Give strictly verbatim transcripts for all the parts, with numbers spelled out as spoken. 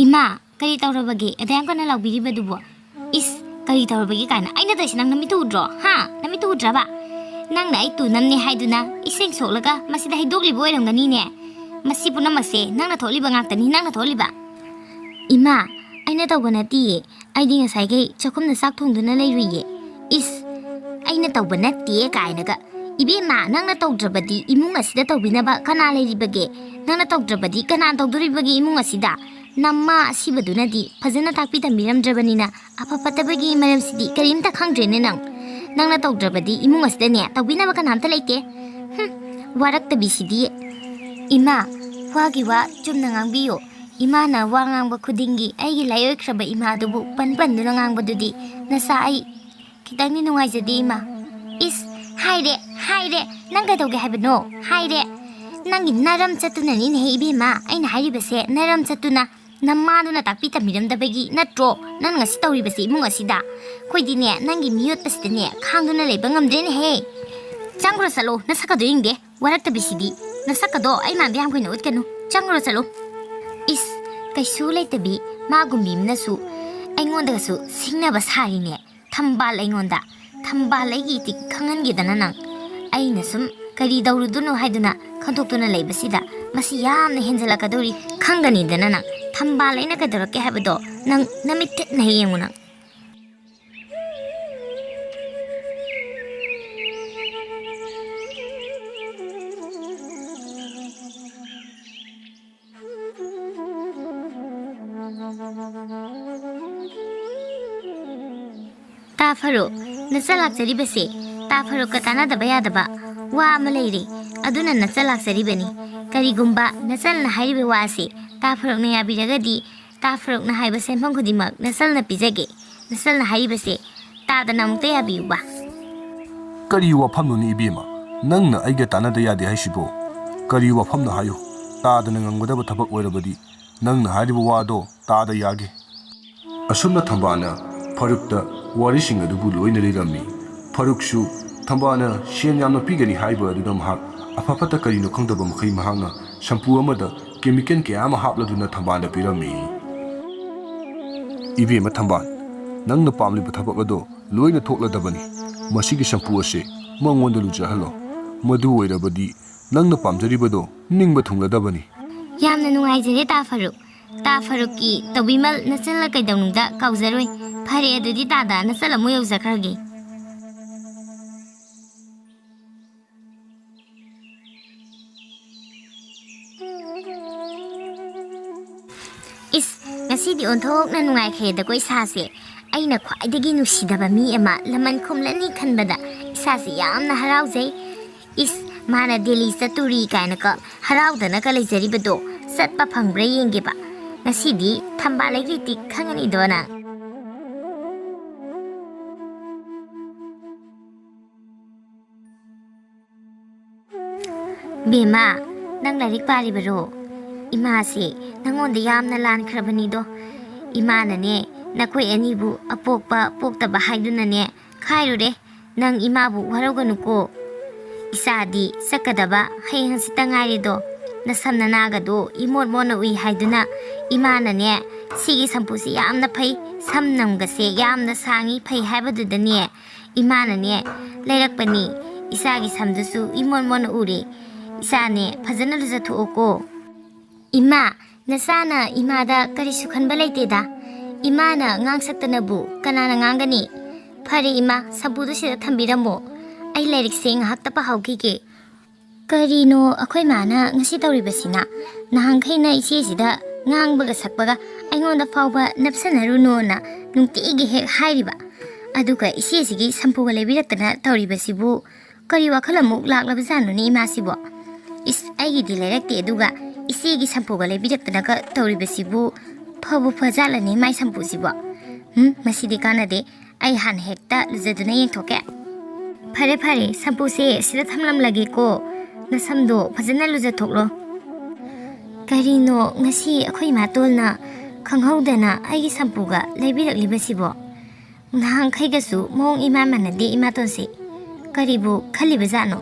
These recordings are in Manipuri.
"ꯏꯃꯥ, ꯀꯔꯤ ꯇꯧꯔꯕꯒꯦ? ꯑꯗ ꯌꯥꯝ ꯀꯟꯅ ꯂꯥꯎꯕꯤꯔꯤꯕꯗꯨꯕꯣ?" "ꯏꯁ, ꯀꯔꯤ ꯇꯧꯔꯕꯒꯦ ꯀꯥꯏꯅ? ꯑꯩꯅ ꯇꯧꯔꯤꯁꯦ ꯅꯪ ꯅꯃꯤꯠꯇꯨ ꯎꯗ꯭ꯔꯣ? ꯍꯥ? ꯅꯃꯤꯠꯇꯨ ꯎꯗ꯭ꯔꯕ? ꯅꯪꯅ ꯑꯩ ꯇꯨ ꯅꯝꯅꯦ ꯍꯥꯏꯗꯨꯅ ꯏꯁꯤꯡ ꯁꯣꯛꯂꯒ ꯃꯁꯤꯗ ꯍꯩꯗꯣꯛꯂꯤꯕ ꯑꯣꯏꯔꯝꯒꯅꯤꯅꯦ꯫ ꯃꯁꯤ ꯄꯨꯝꯅꯃꯛꯁꯦ ꯅꯪꯅ ꯊꯣꯛꯍꯜꯂꯤꯕ ꯉꯥꯛꯇꯅꯤ, ꯅꯪꯅ ꯊꯣꯛꯍꯜꯂꯤꯕ꯫" "ꯏꯃꯥ, ꯑꯩꯅ ꯇꯧꯕ ꯅꯠꯇꯤꯌꯦ꯫ ꯑꯩꯗꯤ ꯉꯁꯥꯏꯈꯩ ꯆꯥꯛꯈꯨꯝꯗ ꯆꯥꯛ ꯊꯣꯡꯗꯨꯅ ꯂꯩꯔꯨꯏꯌꯦ꯫" "ꯏꯁ, ꯑꯩꯅ ꯇꯧꯕ ꯅꯠꯇꯦ ꯀꯥꯏꯅꯒ꯫ ꯏꯕꯦꯝꯃ, ꯅꯪꯅ ꯇꯧꯗ꯭ꯔꯕꯗꯤ ꯏꯃꯨꯡ ꯑꯁꯤꯗ ꯇꯧꯕꯤꯅꯕ ꯀꯅꯥ ꯂꯩꯔꯤꯕꯒꯦ? ꯅꯪꯅ ꯇꯧꯗ꯭ꯔꯕꯗꯤ ꯀꯅꯥ ꯇꯧꯗꯣꯔꯤꯕꯒꯦ ꯏꯃꯨꯡ ꯑꯁꯤꯗ? ꯅꯃꯥ ꯑꯁꯤꯕꯗꯨꯅꯗꯤ ꯐꯖꯅ ꯇꯥꯛꯄꯤ ꯇꯝꯕꯤꯔꯝꯗ꯭ꯔꯕꯅꯤꯅ ꯑꯐ ꯐꯠꯇꯕꯒꯤ ꯃꯔꯝꯁꯤꯗꯤ ꯀꯔꯤꯝꯇ ꯈꯪꯗ꯭ꯔꯦꯅꯦ ꯅꯪ꯫ ꯅꯪꯅ ꯇꯧꯗ꯭ꯔꯕꯗꯤ ꯏꯃꯨꯡ ꯑꯁꯤꯗꯅꯦ ꯇꯧꯕꯤꯅꯕ ꯀꯅꯥꯝꯇ ꯂꯩꯇꯦ꯫" "ꯍꯨꯝ, ꯋꯥꯔꯛꯇꯕꯤꯁꯤꯗꯤ꯫" "ꯏꯃꯥ, ꯋꯥꯒꯤ ꯋꯥ ꯆꯨꯝꯅ ꯉꯥꯡꯕꯤꯌꯨ꯫ ꯏꯃꯥꯅ ꯋꯥ ꯉꯥꯡꯕ ꯈꯨꯗꯤꯡꯒꯤ ꯑꯩꯒꯤ ꯂꯥꯏꯑꯣꯏꯈ꯭ꯔꯕ ꯏꯃꯥꯗꯨꯕꯨ ꯄꯟ ꯄꯟꯗꯨꯅ ꯉꯥꯡꯕꯗꯨꯗꯤ ꯅꯆꯥ ꯑꯩ ꯈꯤꯇꯪꯗꯤ ꯅꯨꯡꯉꯥꯏꯖꯗꯦ, ꯏꯃꯥ꯫" "ꯏꯁ, ꯍꯥꯏꯔꯦ, ꯍꯥꯏꯔꯦ꯫ ꯅꯪ ꯀꯩꯗꯧꯒꯦ ꯍꯥꯏꯕꯅꯣ? ꯍꯥꯏꯔꯦ꯫ ꯅꯪꯒꯤ ꯅꯔꯝ ꯆꯠꯇꯨꯅꯅꯤꯅꯦꯍꯦ, ꯏꯕꯦꯝꯃ꯫ ꯑꯩꯅ ꯍꯥꯏꯔꯤꯕꯁꯦ ꯅꯔꯝ ꯆꯠꯇꯨꯅ꯫ ꯅꯃꯥꯗꯨꯅ ꯇꯥꯛꯄꯤ ꯇꯝꯕꯤꯔꯝꯗꯕꯒꯤ ꯅꯠꯇ꯭ꯔꯣ ꯅꯪ ꯉꯁꯤ ꯇꯧꯔꯤꯕꯁꯦ ꯏꯃꯨꯡ ꯑꯁꯤꯗ? ꯑꯩꯈꯣꯏꯗꯤꯅꯦ, ꯅꯪꯒꯤ ꯃꯤꯑꯣꯠꯄꯁꯤꯗꯅꯦ ꯈꯥꯡꯗꯨꯅ ꯂꯩꯕ ꯉꯝꯗ꯭ꯔꯦꯅꯦꯍꯦ꯫ ꯆꯪꯈ꯭ꯔꯣ ꯆꯠꯂꯣ, ꯅꯁꯛꯀꯗꯣ ꯌꯦꯡꯗꯦ, ꯋꯥꯔꯛꯇꯕꯤꯁꯤꯗꯤ꯫ ꯅꯁꯛꯀꯗꯣ ꯑꯩ ꯃꯥꯡꯗ ꯌꯥꯝ ꯀꯨꯏꯅ ꯎꯠꯀꯅꯨ, ꯆꯪꯈ꯭ꯔꯣ ꯆꯠꯂꯣ꯫" ꯏꯁ, ꯀꯩꯁꯨ ꯂꯩꯇꯕꯤ ꯃꯥꯒꯨꯝꯕꯤ ꯑꯃꯅꯁꯨ ꯑꯩꯉꯣꯟꯗꯒꯁꯨ ꯁꯤꯡꯅꯕ ꯁꯥꯔꯤꯅꯦ꯫ ꯊꯝꯕꯥꯜ ꯑꯩꯉꯣꯟꯗ, ꯊꯝꯕꯥꯜ ꯑꯩꯒꯤ ꯏꯇꯤꯛ ꯈꯪꯍꯟꯒꯦꯗꯅ ꯅꯪ꯫ ꯑꯩꯅ ꯁꯨꯝ ꯀꯔꯤ ꯇꯧꯔꯨꯗꯣꯏꯅꯣ ꯍꯥꯏꯗꯨꯅ ꯈꯟꯗꯣꯛꯇꯨꯅ ꯂꯩꯕꯁꯤꯗ ꯃꯁꯤ ꯌꯥꯝꯅ ꯍꯦꯟꯖꯜꯂꯛꯀꯗꯧꯔꯤ ꯈꯪꯒꯅꯤꯗꯅ ꯅꯪ꯫ ꯊꯝꯕꯥꯜ ꯑꯩꯅ ꯀꯩꯗꯧꯔꯛꯀꯦ ꯍꯥꯏꯕꯗꯣ ꯅꯪ ꯅꯃꯤꯠ ꯊꯤꯠꯅ ꯍꯦꯛ ꯌꯦꯡꯉꯨ ꯅꯪ꯫ ꯇꯥ ꯐꯔꯨꯛ, ꯅꯆꯜ ꯂꯥꯛꯆꯔꯤꯕꯁꯦ ꯇꯥ ꯐꯔꯨꯛꯀ ꯇꯥꯟꯅꯗꯕ ꯌꯥꯗꯕ ꯋꯥ ꯑꯃ ꯂꯩꯔꯦ, ꯑꯗꯨꯅ ꯅꯆꯜ ꯂꯥꯛꯆꯔꯤꯕꯅꯤ꯫ ꯀꯔꯤꯒꯨꯝꯕ ꯅꯆꯜꯅ ꯍꯥꯏꯔꯤꯕ ꯋꯥ ꯑꯁꯤ ꯇꯥ ꯐꯔꯨꯛꯅ ꯌꯥꯕꯤꯔꯒꯗꯤ, ꯇꯥ ꯐꯔꯨꯛꯅ ꯍꯥꯏꯕ ꯁꯦꯟꯐꯝ ꯈꯨꯗꯤꯡꯃꯛ ꯅꯆꯜꯅ ꯄꯤꯖꯒꯦ꯫ ꯅꯆꯜꯅ ꯍꯥꯏꯔꯤꯕꯁꯦ ꯇꯥꯗꯅ ꯑꯃꯨꯛꯇ ꯌꯥꯕꯤꯌꯨꯕ꯫ ꯀꯔꯤ ꯋꯥꯐꯝꯅꯣꯅꯦ ꯏꯕꯦꯝꯃ? ꯅꯪꯅ ꯑꯩꯒ ꯇꯥꯟꯅꯗ ꯌꯥꯗꯦ ꯍꯥꯏꯁꯤꯕꯣ? ꯀꯔꯤ ꯋꯥꯐꯝꯅꯣ ꯍꯥꯏꯌꯨ꯫ ꯇꯥꯗꯅ ꯉꯝꯒꯗꯕ ꯊꯕꯛ ꯑꯣꯏꯔꯕꯗꯤ ꯅꯪꯅ ꯍꯥꯏꯔꯤꯕ ꯋꯥꯗꯣ ꯇꯥꯗ ꯌꯥꯒꯦ꯫ ꯑꯁꯨꯝꯅ ꯊꯝꯕꯥꯜꯅ ꯐꯔꯨꯛꯇ ꯋꯥꯔꯤꯁꯤꯡ ꯑꯗꯨꯕꯨ ꯂꯣꯏꯅ ꯂꯤꯔꯝꯃꯤ꯫ ꯐꯔꯨꯛꯁꯨ ꯊꯝꯕꯥꯜꯅ ꯁꯦꯟ ꯌꯥꯝꯅ ꯄꯤꯒꯅꯤ ꯍꯥꯏꯕ ꯑꯗꯨꯗ ꯃꯍꯥꯛ ꯑꯐ ꯐꯠꯇ ꯀꯔꯤꯅꯣ ꯈꯪꯗꯕ ꯃꯈꯩ ꯃꯍꯥꯛꯅ ꯁꯝꯄꯨ ꯑꯃꯗ ꯀꯦꯃꯤꯀꯦꯜ ꯀꯌꯥ ꯑꯃ ꯍꯥꯞꯂꯗꯨꯅ ꯊꯝꯕꯥꯜꯗ ꯄꯤꯔꯝꯃꯤ꯫ ꯏꯕꯦꯝꯃ ꯊꯝꯕꯥꯜ, ꯅꯪꯅ ꯄꯥꯝꯂꯤꯕ ꯊꯕꯛ ꯑꯗꯣ ꯂꯣꯏꯅ ꯊꯣꯛꯂꯗꯕꯅꯤ꯫ ꯃꯁꯤꯒꯤ ꯁꯝꯄꯨ ꯑꯁꯦ ꯃꯉꯣꯟꯗ ꯂꯨꯖꯍꯜꯂꯣ꯫ ꯃꯗꯨ ꯑꯣꯏꯔꯕꯗꯤ ꯅꯪꯅ ꯄꯥꯝꯖꯔꯤꯕꯗꯣ ꯅꯤꯡꯕ ꯊꯨꯡꯂꯗꯕꯅꯤ꯫ ꯌꯥꯝꯅ ꯅꯨꯡꯉꯥꯏꯖꯔꯦ ꯇꯥ ꯐꯔꯨꯛ꯫ ꯇꯥ ꯐꯔꯨꯛꯀꯤ ꯇꯧꯕꯤꯃꯜ ꯅꯆꯜꯅ ꯀꯩꯗꯧꯅꯨꯡꯗ ꯀꯥꯎꯖꯔꯣꯏ꯫ ꯐꯔꯦ, ꯑꯗꯨꯗꯤ ꯇꯥꯗ ꯅꯆꯜ ꯑꯃꯨꯛ ꯌꯧꯖꯈ꯭ꯔꯒꯦ꯫ ꯏꯁ, ꯉꯁꯤꯗꯤ ꯑꯣꯟꯊꯣꯛꯅ ꯅꯨꯡꯉꯥꯏꯈ꯭ꯔꯦꯗꯀꯣ ꯏꯁꯥꯁꯦ꯫ ꯑꯩꯅ ꯈ꯭ꯋꯥꯏꯗꯒꯤ ꯅꯨꯡꯁꯤꯗꯕ ꯃꯤ ꯑꯃ ꯂꯃꯟ ꯈꯨꯝꯂꯅꯤ ꯈꯟꯕꯗ ꯏꯁꯥꯁꯦ ꯌꯥꯝꯅ ꯍꯔꯥꯎꯖꯩ꯫ ꯏꯁ, ꯃꯥꯅ ꯗꯦꯜꯂꯤ ꯆꯠꯇꯣꯔꯤ ꯀꯥꯏꯅꯀꯣ ꯍꯔꯥꯎꯗꯅꯒ ꯂꯩꯖꯔꯤꯕꯗꯣ ꯆꯠꯄ ꯐꯪꯕ꯭ꯔꯥ ꯌꯦꯡꯒꯦꯕ꯫ ꯉꯁꯤꯗꯤ ꯊꯝꯕꯥꯜ ꯂꯩꯈ꯭ꯔꯦꯗꯤ ꯈꯪꯉꯅꯤꯗꯣ ꯅꯪ꯫ ꯕꯦꯝꯃ, ꯅꯪ ꯂꯥꯏꯔꯤꯛ ꯄꯥꯔꯤꯕꯔꯣ? ꯏꯃꯥꯁꯦ ꯅꯪꯉꯣꯟꯗ ꯌꯥꯝꯅ ꯂꯥꯟꯈ꯭ꯔꯕꯅꯤꯗꯣ꯫ ꯏꯃꯥꯅꯅꯦ, ꯅꯈꯣꯏ ꯑꯅꯤꯕꯨ ꯑꯄꯣꯛꯄ ꯄꯣꯛꯇꯕ ꯍꯥꯏꯗꯨꯅꯅꯦ ꯈꯥꯏꯔꯨꯔꯦ꯫ ꯅꯪ ꯏꯃꯥꯕꯨ ꯋꯥꯔꯧꯒꯅꯨꯀꯣ꯫ ꯏꯆꯥꯗꯤ ꯆꯠꯀꯗꯕ ꯍꯌꯦꯡ ꯍꯪꯆꯤꯠꯇ ꯉꯥꯏꯔꯦꯗꯣ꯫ ꯅꯁꯝ ꯅꯅꯥꯒꯗꯣ ꯏꯃꯣꯠ ꯃꯣꯠꯅ ꯎꯏ ꯍꯥꯏꯗꯨꯅ ꯏꯃꯥꯅꯅꯦ, ꯁꯤꯒꯤ ꯁꯝꯄꯨꯁꯤ ꯌꯥꯝꯅ ꯐꯩ, ꯁꯝ ꯅꯝꯒꯁꯦ ꯌꯥꯝꯅ ꯁꯥꯡꯉꯤ, ꯐꯩ ꯍꯥꯏꯕꯗꯨꯗꯅꯦ ꯏꯃꯥꯅꯅꯦ ꯂꯩꯔꯛꯄꯅꯤ꯫ ꯏꯆꯥꯒꯤ ꯁꯝꯗꯨꯁꯨ ꯏꯃꯣꯟ ꯃꯣꯟꯅ ꯎꯔꯦ꯫ ꯏꯆꯥꯅꯦ, ꯐꯖꯅ ꯂꯨꯖꯊꯣꯛꯑꯣꯀꯣ꯫ ꯏꯃꯥ, ꯅꯆꯥꯅ ꯏꯃꯥꯗ ꯀꯔꯤꯁꯨ ꯈꯟꯕ ꯂꯩꯇꯦꯗ꯫ ꯏꯃꯥꯅ ꯉꯥꯡꯁꯛꯇꯅꯕꯨ ꯀꯅꯥꯅ ꯉꯥꯡꯒꯅꯤ? ꯐꯔꯦ ꯏꯃꯥ, ꯁꯝꯄꯨꯗꯨ ꯁꯤꯗ ꯊꯝꯕꯤꯔꯝꯃꯣ꯫ ꯑꯩ ꯂꯥꯏꯔꯤꯛꯁꯦ ꯉꯥꯏꯍꯥꯛꯇ ꯄꯥꯍꯧꯈꯤꯒꯦ꯫ ꯀꯔꯤꯅꯣ ꯑꯩꯈꯣꯏ ꯃꯥꯅ ꯉꯁꯤ ꯇꯧꯔꯤꯕꯁꯤꯅ? ꯅꯍꯥꯟꯈꯩꯅ ꯏꯆꯦꯁꯤꯗ ꯉꯥꯡꯕꯒ ꯁꯛꯄꯒ ꯑꯩꯉꯣꯟꯗ ꯐꯥꯎꯕ ꯅꯞꯁꯟꯅꯔꯨꯅꯣꯅ ꯅꯨꯡꯇꯤꯒꯤ ꯍꯦꯛ ꯍꯥꯏꯔꯤꯕ꯫ ꯑꯗꯨꯒ ꯏꯆꯦꯁꯤꯒꯤ ꯁꯝꯄꯨꯒ ꯂꯩꯕꯤꯔꯛꯇꯅ ꯇꯧꯔꯤꯕꯁꯤꯕꯨ ꯀꯔꯤ ꯋꯥꯈꯜ ꯑꯃꯨꯛ ꯂꯥꯛꯂꯕꯖꯥꯠꯅꯣꯅꯦ ꯏꯃꯥꯁꯤꯕꯣ? ꯏꯁ, ꯑꯩꯒꯤꯗꯤ ꯂꯩꯔꯛꯇꯦ, ꯑꯗꯨꯒ ꯏꯆꯦꯒꯤ ꯁꯝꯄꯨꯒ ꯂꯩꯕꯤꯔꯛꯇꯅꯒ ꯇꯧꯔꯤꯕꯁꯤꯕꯨ ꯐꯕꯨ ꯐꯖꯥꯠꯂꯅꯦ ꯃꯥꯏ ꯁꯝꯄꯨꯁꯤꯕꯣ? ꯎꯝ, ꯃꯁꯤꯗꯤ ꯀꯥꯟꯅꯗꯦ꯫ ꯑꯩ ꯍꯥꯟꯅ ꯍꯦꯛꯇ ꯂꯨꯖꯗꯨꯅ ꯌꯦꯡꯊꯣꯛꯀꯦ꯫ ꯐꯔꯦ, ꯐꯔꯦ, ꯁꯝꯄꯨꯁꯦ ꯁꯤꯗ ꯊꯝꯂꯝꯂꯒꯦꯀꯣ꯫ ꯅꯁꯝꯗꯣ ꯐꯖꯅ ꯂꯨꯖꯊꯣꯛꯂꯣ꯫ ꯀꯔꯤꯅꯣ ꯉꯁꯤ ꯑꯩꯈꯣꯏ ꯏꯃꯥꯇꯣꯟꯅ ꯈꯪꯍꯧꯗꯅ ꯑꯩꯒꯤ ꯁꯝꯄꯨꯒ ꯂꯩꯕꯤꯔꯛꯂꯤꯕꯁꯤꯕꯣ? ꯅꯍꯥꯟꯈꯩꯒꯁꯨ ꯃꯑꯣꯡ ꯏꯃꯥꯟ ꯃꯥꯟꯅꯗꯦ ꯏꯃꯥꯇꯣꯟꯁꯦ꯫ ꯀꯔꯤꯕꯨ ꯈꯜꯂꯤꯕꯖꯥꯠꯅꯣ?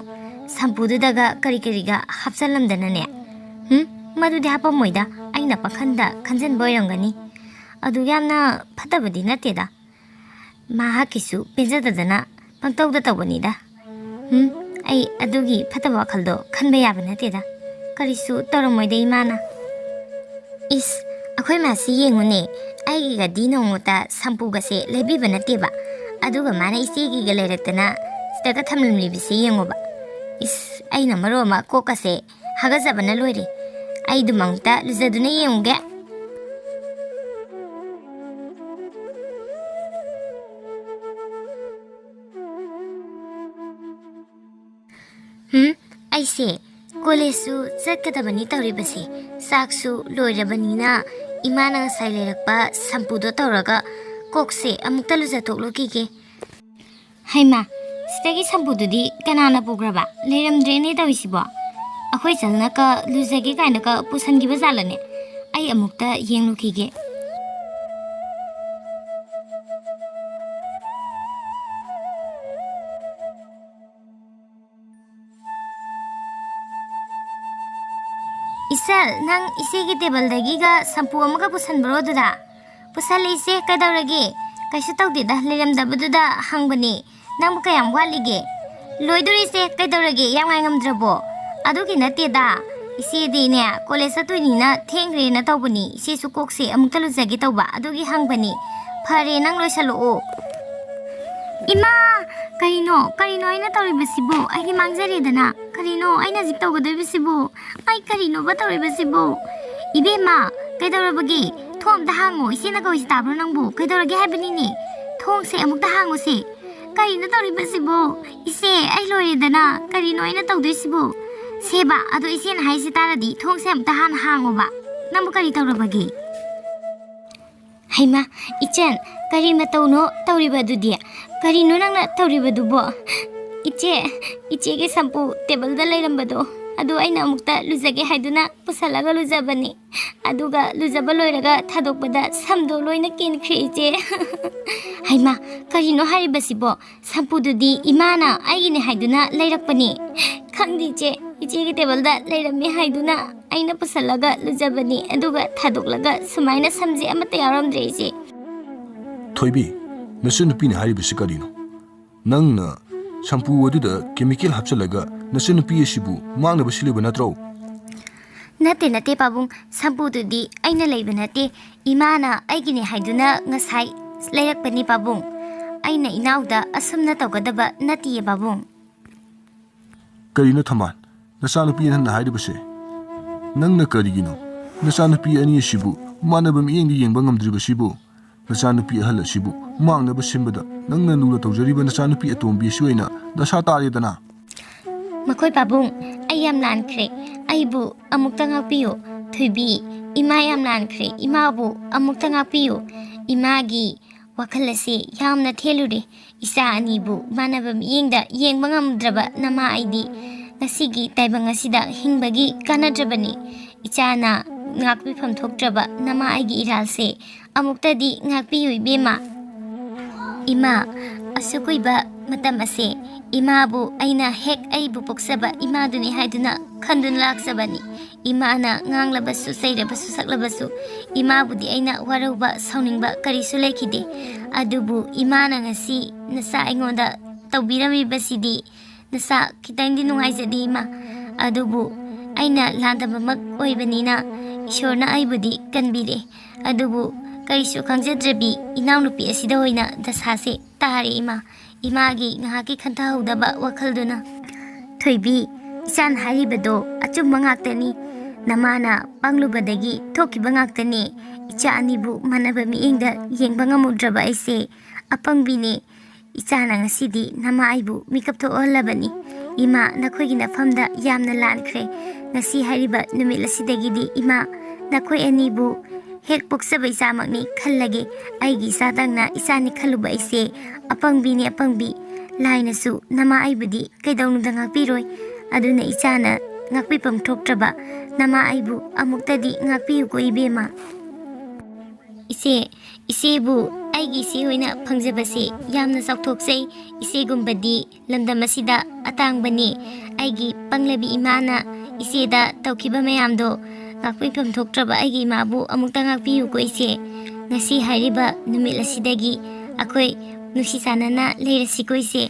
ꯁꯝꯄꯨꯗꯨꯗꯒ ꯀꯔꯤ ꯀꯔꯤꯒ ꯍꯥꯞꯆꯜꯂꯝꯗꯅꯅꯦ? ꯍꯨꯝ, ꯃꯗꯨꯗꯤ ꯍꯥꯞꯄꯝꯃꯣꯏꯗ, ꯑꯩꯅ ꯄꯥꯈꯟꯗ ꯈꯟꯖꯟꯕ ꯑꯣꯏꯔꯝꯒꯅꯤ꯫ ꯑꯗꯨ ꯌꯥꯝꯅ ꯐꯠꯇꯕꯗꯤ ꯅꯠꯇꯦꯗ꯫ ꯃꯍꯥꯛꯀꯤꯁꯨ ꯄꯦꯟꯖꯗꯗꯅ ꯄꯪꯇꯧꯗ ꯇꯧꯕꯅꯤꯗ꯫ ꯎꯝ, ꯑꯩ ꯑꯗꯨꯒꯤ ꯐꯠꯇꯕ ꯋꯥꯈꯜꯗꯣ ꯈꯟꯕ ꯌꯥꯕ ꯅꯠꯇꯦꯗ꯫ ꯀꯔꯤꯁꯨ ꯇꯧꯔꯝꯃꯣꯏꯗ ꯏꯃꯥꯅ꯫ ꯏꯁ, ꯑꯩꯈꯣꯏ ꯃꯥꯁꯤ ꯌꯦꯡꯉꯨꯅꯦ, ꯑꯩꯒꯤꯒꯗꯤ ꯅꯣꯡꯃꯇ ꯁꯝꯄꯨꯒꯁꯦ ꯂꯩꯕꯤꯕ ꯅꯠꯇꯦꯕ꯫ ꯑꯗꯨꯒ ꯃꯥꯅ ꯏꯆꯦꯒꯤꯒ ꯂꯩꯔꯛꯇꯅ ꯁꯤꯗꯒ ꯊꯝꯂꯝꯂꯤꯕꯁꯦ ꯌꯦꯡꯉꯣꯕ꯫ ꯏꯁ, ꯑꯩꯅ ꯃꯔꯣꯟ ꯑꯃ ꯀꯣꯛꯀꯁꯦ ꯍꯥꯒꯠꯆꯕꯅ ꯂꯣꯏꯔꯦ꯫ ꯑꯩ ꯑꯗꯨꯝ ꯑꯃꯨꯛꯇ ꯂꯨꯖꯗꯨꯅ ꯌꯦꯡꯉꯨꯒꯦ꯫ ꯍꯨꯝ, ꯑꯩꯁꯦ ꯀꯣꯂꯦꯖꯁꯨ ꯆꯠꯀꯗꯕꯅꯤ ꯇꯧꯔꯤꯕꯁꯦ꯫ ꯆꯥꯛꯁꯨ ꯂꯣꯏꯔꯕꯅꯤꯅ ꯏꯃꯥꯅ ꯉꯁꯥꯏ ꯂꯩꯔꯛꯄ ꯁꯝꯄꯨꯗꯣ ꯇꯧꯔꯒ ꯀꯣꯛꯁꯦ ꯑꯃꯨꯛꯇ ꯂꯨꯖꯊꯣꯛꯂꯨꯈꯤꯒꯦ꯫ ꯍꯩꯃꯥ, ꯁꯤꯗꯒꯤ ꯁꯝꯄꯨꯗꯨꯗꯤ ꯀꯅꯥꯅ ꯄꯨꯈ꯭ꯔꯕ? ꯂꯩꯔꯝꯗ꯭ꯔꯦꯅꯦ ꯇꯧꯔꯤꯁꯤꯕꯣ꯫ ꯑꯩꯈꯣꯏ ꯆꯜꯅꯀ ꯂꯨꯖꯒꯦ ꯀꯥꯏꯅꯒ ꯄꯨꯁꯟꯈꯤꯕ ꯖꯥꯠꯂꯅꯦ? ꯑꯩ ꯑꯃꯨꯛꯇ ꯌꯦꯡꯂꯨꯈꯤꯒꯦ꯫ ꯏꯆꯜ, ꯅꯪ ꯏꯆꯦꯒꯤ ꯇꯦꯕꯜꯗꯒꯤꯒ ꯁꯝꯄꯨ ꯑꯃꯒ ꯄꯨꯁꯟꯕ꯭ꯔꯣ ꯑꯗꯨꯗ? ꯄꯨꯁꯜꯂꯦ ꯏꯆꯦ, ꯀꯩꯗꯧꯔꯒꯦ? ꯀꯩꯁꯨ ꯇꯧꯗꯦꯗ, ꯂꯩꯔꯝꯗꯕꯗꯨꯗ ꯍꯪꯕꯅꯦ꯫ ꯅꯪꯕꯨ ꯀꯌꯥꯝ ꯋꯥꯠꯂꯤꯒꯦ? ꯂꯣꯏꯗꯣꯔꯦ ꯏꯆꯦ, ꯀꯩꯗꯧꯔꯒꯦ? ꯌꯥꯝ ꯉꯥꯏꯉꯝꯗ꯭ꯔꯕꯣ? ꯑꯗꯨꯒꯤ ꯅꯠꯇꯦꯗ, ꯏꯆꯦꯗꯤꯅꯦ ꯀꯣꯂꯦꯖ ꯆꯠꯇꯣꯏꯅꯤꯅ ꯊꯦꯡꯈ꯭ꯔꯦꯅ ꯇꯧꯕꯅꯤ꯫ ꯏꯆꯦꯁꯨ ꯀꯣꯛꯁꯦ ꯑꯃꯨꯛꯇ ꯂꯨꯖꯒꯦ ꯇꯧꯕ, ꯑꯗꯨꯒꯤ ꯍꯪꯕꯅꯤ꯫ ꯐꯔꯦ, ꯅꯪ ꯂꯣꯏꯁꯜꯂꯛꯑꯣ꯫ ꯏꯃꯥ! ꯀꯔꯤꯅꯣ? ꯀꯔꯤꯅꯣ ꯑꯩꯅ ꯇꯧꯔꯤꯕꯁꯤꯕꯨ? ꯑꯩꯗꯤ ꯃꯥꯡꯖꯔꯦꯗꯅ꯫ ꯀꯔꯤꯅꯣ ꯑꯩꯅ ꯍꯧꯖꯤꯛ ꯇꯧꯒꯗꯧꯔꯤꯕꯁꯤꯕꯨ? ꯑꯩ ꯀꯔꯤꯅꯣꯕ ꯇꯧꯔꯤꯕꯁꯤꯕꯨ? ꯏꯕꯦꯝꯃ, ꯀꯩꯗꯧꯔꯕꯒꯦ? ꯊꯣꯡ ꯑꯝꯇ ꯍꯥꯡꯉꯣ꯫ ꯏꯆꯦꯅ ꯀꯧꯔꯤꯁꯤ ꯇꯥꯕ꯭ꯔꯣ ꯅꯪꯕꯨ? ꯀꯩꯗꯧꯔꯒꯦ ꯍꯥꯏꯕꯅꯤꯅꯦ? ꯊꯣꯡꯁꯦ ꯑꯃꯨꯛꯇ ꯍꯥꯡꯉꯨꯁꯦ꯫ ꯀꯔꯤꯅꯣ ꯇꯧꯔꯤꯕꯁꯤꯕꯨ? ꯏꯆꯦ, ꯑꯩ ꯂꯣꯏꯔꯦꯗꯅ꯫ ꯀꯔꯤꯅꯣ ꯑꯩꯅ ꯇꯧꯗꯣꯏꯁꯤꯕꯨ? ꯁꯦꯕ, ꯑꯗꯣ ꯏꯆꯦꯅ ꯍꯥꯏꯁꯤ ꯇꯥꯔꯗꯤ ꯊꯣꯡꯁꯦ ꯑꯝꯇ ꯍꯥꯟꯅ ꯍꯥꯡꯉꯣꯕ꯫ ꯅꯪꯕꯨ ꯀꯔꯤ ꯇꯧꯔꯕꯒꯦ? ꯍꯩꯃꯥ, ꯏꯆꯟ, ꯀꯔꯤ ꯃꯇꯧꯅꯣ ꯇꯧꯔꯤꯕ ꯑꯗꯨꯗꯤ? ꯀꯔꯤꯅꯣ ꯅꯪꯅ ꯇꯧꯔꯤꯕꯗꯨꯕꯣ? ꯏꯆꯦ, ꯏꯆꯦꯒꯤ ꯁꯝꯄꯨ ꯇꯦꯕꯜꯗ ꯂꯩꯔꯝꯕꯗꯣ, ꯑꯗꯨ ꯑꯩꯅ ꯑꯃꯨꯛꯇ ꯂꯨꯖꯒꯦ ꯍꯥꯏꯗꯨꯅ ꯄꯨꯁꯜꯂꯒ ꯂꯨꯖꯕꯅꯤ꯫ ꯑꯗꯨꯒ ꯂꯨꯖꯕ ꯂꯣꯏꯔꯒ ꯊꯥꯗꯣꯛꯄꯗ ꯁꯝꯗꯣ ꯂꯣꯏꯅ ꯀꯦꯟꯈ꯭ꯔꯦ, ꯏꯆꯦ꯫ ꯍꯩꯃꯥ, ꯀꯔꯤꯅꯣ ꯍꯥꯏꯔꯤꯕꯁꯤꯕꯣ? ꯁꯝꯄꯨꯗꯨꯗꯤ ꯏꯃꯥꯅ ꯑꯩꯒꯤꯅꯦ ꯍꯥꯏꯗꯨꯅ ꯂꯩꯔꯛꯄꯅꯤ꯫ ꯈꯪꯗꯦ, ꯏꯆꯦ, ꯏꯆꯦꯒꯤ ꯇꯦꯕꯜꯗ ꯂꯩꯔꯝꯃꯦ ꯍꯥꯏꯗꯨꯅ ꯑꯩꯅ ꯄꯨꯁꯜꯂꯒ ꯂꯨꯖꯕꯅꯤ, ꯑꯗꯨꯒ ꯊꯥꯗꯣꯛꯂꯒ ꯁꯨꯃꯥꯏꯅ ꯁꯝꯁꯦ ꯑꯃꯠꯇ ꯌꯥꯎꯔꯝꯗ꯭ꯔꯦ, ꯏꯆꯦ꯫ ꯊꯣꯏꯕꯤ, ꯅꯆꯟꯅꯨꯄꯤꯅ ꯍꯥꯏꯔꯤꯕꯁꯤ ꯀꯔꯤꯅꯣ? ꯅꯪꯅ ꯁꯝꯄꯨ ꯑꯗꯨꯗ ꯀꯦꯃꯤꯀꯦꯜ ꯍꯥꯞꯆꯤꯜꯂꯒ ꯅꯆꯟꯅꯨꯄꯤ ꯑꯁꯤꯕꯨ ꯃꯥꯡꯅꯕ ꯁꯤꯜꯂꯤꯕ ꯅꯠꯇ꯭ꯔꯣ? ꯅꯠꯇꯦ, ꯅꯠꯇꯦ, ꯄꯥꯕꯨꯡ, ꯁꯝꯄꯨꯗꯨꯗꯤ ꯑꯩꯅ ꯂꯩꯕ ꯅꯠꯇꯦ, ꯏꯃꯥꯅ ꯑꯩꯒꯤꯅꯦ ꯍꯥꯏꯗꯨꯅ ꯉꯁꯥꯏ ꯂꯩꯔꯛꯄꯅꯤ, ꯄꯥꯕꯨꯡ꯫ ꯑꯩꯅ ꯏꯅꯥꯎꯗ ꯑꯁꯨꯝꯅ ꯇꯧꯒꯗꯕ ꯅꯠꯇꯤꯌꯦ, ꯄꯥꯕꯨꯡ꯫ ꯀꯔꯤꯅꯣ ꯊꯝꯕꯥꯜ, ꯅꯆꯥꯅꯨꯄꯤ ꯑꯍꯟꯅ ꯍꯥꯏꯔꯤꯕꯁꯦ? ꯅꯪꯅ ꯀꯔꯤꯒꯤꯅꯣ ꯅꯆꯥꯅꯨꯄꯤ ꯑꯅꯤ ꯑꯁꯤꯕꯨ ꯃꯥꯟꯅꯕ ꯃꯤꯠꯌꯦꯡꯗ ꯌꯦꯡꯕ ꯉꯝꯗ꯭ꯔꯤꯕꯁꯤꯕꯨ? ꯅꯆꯥꯅꯨꯄꯤ ꯑꯍꯜ ꯑꯁꯤꯕꯨ ꯃꯥꯡꯅꯕ ꯁꯤꯟꯕꯗ ꯅꯪꯅ ꯂꯨꯅ ꯇꯧꯖꯔꯤꯕ ꯅꯆꯥꯅꯨꯄꯤ ꯑꯇꯣꯝꯕꯤ ꯑꯁꯤ ꯑꯣꯏꯅ ꯗꯁꯥ ꯇꯥꯔꯦꯗꯅ꯫ ꯃꯈꯣꯏ ꯄꯥꯕꯨꯡ, ꯑꯩ ꯌꯥꯝ ꯂꯥꯟꯈ꯭ꯔꯦ, ꯑꯩꯕꯨ ꯑꯃꯨꯛꯇ ꯉꯥꯛꯄꯤꯌꯨ꯫ ꯊꯣꯏꯕꯤ, ꯏꯃꯥ ꯌꯥꯝ ꯂꯥꯟꯈ꯭ꯔꯦ, ꯏꯃꯥꯕꯨ ꯑꯃꯨꯛꯇ ꯉꯥꯛꯄꯤꯌꯨ꯫ ꯏꯃꯥꯒꯤ ꯋꯥꯈꯜ ꯑꯁꯤ ꯌꯥꯝꯅ ꯊꯦꯜꯂꯨꯔꯦ꯫ ꯏꯆꯥ ꯑꯅꯤꯕꯨ ꯃꯥꯟꯅꯕ ꯃꯤꯠꯌꯦꯡꯗ ꯌꯦꯡꯕ ꯉꯝꯗ꯭ꯔꯕ ꯅꯃꯥ ꯑꯩꯗꯤ ꯉꯁꯤꯒꯤ ꯇꯥꯏꯕꯪ ꯑꯁꯤꯗ ꯍꯤꯡꯕꯒꯤ ꯀꯥꯟꯅꯗ꯭ꯔꯕꯅꯤ꯫ ꯏꯆꯥꯅ ꯉꯥꯛꯄꯤꯐꯝ ꯊꯣꯛꯇ꯭ꯔꯕ ꯅꯃꯥ ꯑꯩꯒꯤ ꯏꯔꯥꯜꯁꯦ ꯑꯃꯨꯛꯇꯗꯤ ꯉꯥꯛꯄꯤꯌꯨ, ꯏꯕꯦꯝꯃ꯫ ꯏꯃꯥ, ꯑꯁꯨꯛ ꯀꯨꯏꯕ ꯃꯇꯝ ꯑꯁꯦ ꯏꯃꯥꯕꯨ ꯑꯩꯅ ꯍꯦꯛ ꯑꯩꯕꯨ ꯄꯣꯛꯆꯕ ꯏꯃꯥꯗꯨꯅꯤ ꯍꯥꯏꯗꯨꯅ ꯈꯟꯗꯨꯅ ꯂꯥꯛꯆꯕꯅꯤ꯫ ꯏꯃꯥꯅ ꯉꯥꯡꯂꯕꯁꯨ, ꯆꯩꯔꯕꯁꯨ, ꯁꯛꯂꯕꯁꯨ ꯏꯃꯥꯕꯨꯗꯤ ꯑꯩꯅ ꯋꯥꯔꯧꯕ, ꯁꯥꯎꯅꯤꯡꯕ ꯀꯔꯤꯁꯨ ꯂꯩꯈꯤꯗꯦ꯫ ꯑꯗꯨꯕꯨ ꯏꯃꯥꯅ ꯉꯁꯤ ꯅꯆꯥ ꯑꯩꯉꯣꯟꯗ ꯇꯧꯕꯤꯔꯝꯃꯤꯕꯁꯤꯗꯤ ꯅꯆꯥ ꯈꯤꯇꯪꯗꯤ ꯅꯨꯡꯉꯥꯏꯖꯗꯦ, ꯏꯃꯥ꯫ ꯑꯗꯨꯕꯨ ꯑꯩꯅ ꯂꯥꯟꯗꯕꯃꯛ ꯑꯣꯏꯕꯅꯤꯅ ꯏꯁꯣꯔꯅ ꯑꯩꯕꯨꯗꯤ ꯀꯟꯕꯤꯔꯦ꯫ ꯑꯗꯨꯕꯨ ꯀꯔꯤꯁꯨ ꯈꯪꯖꯗ꯭ꯔꯕꯤ ꯏꯅꯥꯎꯅꯨꯄꯤ ꯑꯁꯤꯗ ꯑꯣꯏꯅ ꯗꯁꯥꯁꯦ ꯇꯥꯔꯦ, ꯏꯃꯥ꯫ ꯏꯃꯥꯒꯤ ꯉꯥꯏꯍꯥꯛꯀꯤ ꯈꯟꯊꯍꯧꯗꯕ ꯋꯥꯈꯜꯗꯨꯅ꯫ ꯊꯣꯏꯕꯤ, ꯏꯆꯥꯅ ꯍꯥꯏꯔꯤꯕꯗꯣ ꯑꯆꯨꯝꯕ ꯉꯥꯛꯇꯅꯤ꯫ ꯅꯃꯥꯅ ꯄꯪꯂꯨꯕꯗꯒꯤ ꯊꯣꯛꯈꯤꯕ ꯉꯥꯛꯇꯅꯦ꯫ ꯏꯆꯥ ꯑꯅꯤꯕꯨ ꯃꯥꯟꯅꯕ ꯃꯤꯠꯌꯦꯡꯗ ꯌꯦꯡꯕ ꯉꯝꯃꯨꯗ꯭ꯔꯕ ꯑꯩꯁꯦ ꯑꯄꯪꯕꯤꯅꯦ꯫ ꯏꯆꯥꯅ ꯉꯁꯤꯗꯤ ꯅꯃꯥ ꯑꯩꯕꯨ ꯃꯤꯀꯞ ꯊꯣꯛꯍꯜꯂꯕꯅꯤ꯫ ꯏꯃꯥ, ꯅꯈꯣꯏꯒꯤ ꯅꯐꯝꯗ ꯌꯥꯝꯅ ꯂꯥꯟꯈ꯭ꯔꯦ꯫ ꯉꯁꯤ ꯍꯥꯏꯔꯤꯕ ꯅꯨꯃꯤꯠ ꯑꯁꯤꯗꯒꯤꯗꯤ ꯏꯃꯥ, ꯅꯈꯣꯏ ꯑꯅꯤꯕꯨ ꯍꯦꯛ ꯄꯣꯛꯆꯕ ꯏꯆꯥꯃꯛꯅꯤ ꯈꯜꯂꯒꯦ꯫ ꯑꯩꯒꯤ ꯏꯆꯥꯗꯪꯅ ꯏꯆꯥꯅꯤ ꯈꯜꯂꯨꯕ ꯑꯩꯁꯦ ꯑꯄꯪꯕꯤꯅꯤ, ꯑꯄꯪꯕꯤ꯫ ꯂꯥꯏꯅꯁꯨ ꯅꯃꯥ ꯑꯩꯕꯨꯗꯤ ꯀꯩꯗꯧꯅꯨꯡꯗ ꯉꯥꯛꯄꯤꯔꯣꯏ꯫ ꯑꯗꯨꯅ ꯏꯆꯥꯅ ꯉꯥꯛꯄꯤꯐꯝ ꯊꯣꯛꯇ꯭ꯔꯕ ꯅꯃꯥ ꯑꯩꯕꯨ ꯑꯃꯨꯛꯇꯗꯤ ꯉꯥꯛꯄꯤꯌꯨꯀꯣ, ꯏꯕꯦꯝꯃ꯫ ꯏꯆꯦ, ꯏꯆꯦꯕꯨ ꯑꯩꯒꯤ ꯏꯆꯦ ꯑꯣꯏꯅ ꯐꯪꯖꯕꯁꯦ ꯌꯥꯝꯅ ꯆꯥꯎꯊꯣꯛꯆꯩ꯫ ꯏꯆꯦꯒꯨꯝꯕꯗꯤ ꯂꯝꯗꯝ ꯑꯁꯤꯗ ꯑꯇꯥꯡꯕꯅꯤ꯫ ꯑꯩꯒꯤ ꯄꯪꯂꯕꯤ ꯏꯃꯥꯅ ꯏꯆꯦꯗ ꯇꯧꯈꯤꯕ ꯃꯌꯥꯝꯗꯣ ꯉꯥꯛꯄꯤꯐꯝ ꯊꯣꯛꯇ꯭ꯔꯕ ꯑꯩꯒꯤ ꯏꯃꯥꯕꯨ ꯑꯃꯨꯛꯇ ꯉꯥꯛꯄꯤꯌꯨꯀꯣ ꯏꯆꯦ꯫ ꯉꯁꯤ ꯍꯥꯏꯔꯤꯕ ꯅꯨꯃꯤꯠ ꯑꯁꯤꯗꯒꯤ ꯑꯩꯈꯣꯏ ꯅꯨꯡꯁꯤ ꯆꯥꯟꯅꯅ ꯂꯩꯔꯁꯤꯀꯣ ꯏꯆꯦ꯫